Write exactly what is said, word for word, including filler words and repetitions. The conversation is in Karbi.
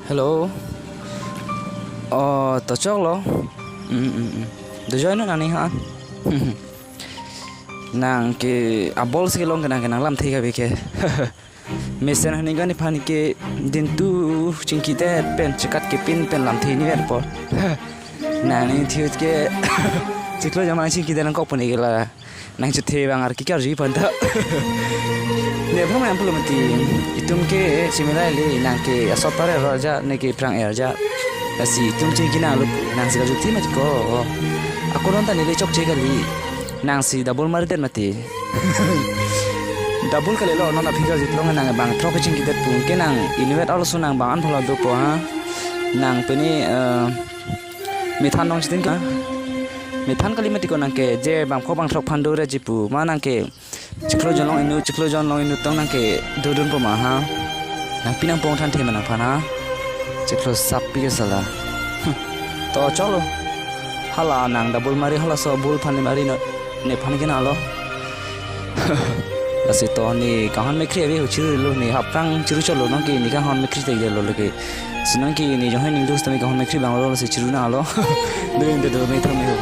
Hello. Oh, to choklo. Mm, mm, mm. Dojoine nangning ha. Nang ke abol si long ke nang ke nang lamthe kabi ke. Mesen hini gani aphan ke dintu chingkidet pen chekat kepin pen lamthe ni vet po. Nangning thiut ke chiklo jama chingkidet nangkok puni ke la. Nang chethe bang ar ke karju pon ta. Ne bang nang pulo mati. Itum ke chimilai le nang ke asot pare ro ja ne ke prang er ja. Lasi itum chingki nanglo nang si karju thi mati ko. Ako non ta neli chokche kali. Nang si double mari det mati. Double kali lo non aphi karju long nang bang throk chingkidet pun ke nang inutvet also nang bang an phola do po ha. Nang pini eh, methan nong chitin ka. Methan kali mati ko nang ke je bang pho bang throk phan do re jipu ma nang ke. Chiklo jon long inut, chiklo jon long inut tong nang ke dodun po ma ha. Nang pinang pong than the ma nang phan ha. Chiklo sap pi ke sala. Hmm. To choklo. Hala nang double mari hala so bul phan ni mari no. Ne phan ke nalo. Lasi to ne kanghon mekri ave ho chiru lo ne haprang chiru choklo nang ke ne kanghon mekri te lo leke. Si nang ke ne jong hai ning dus tame kanghon mekri bang lo si chiru nalo. Dun de do me tame ho.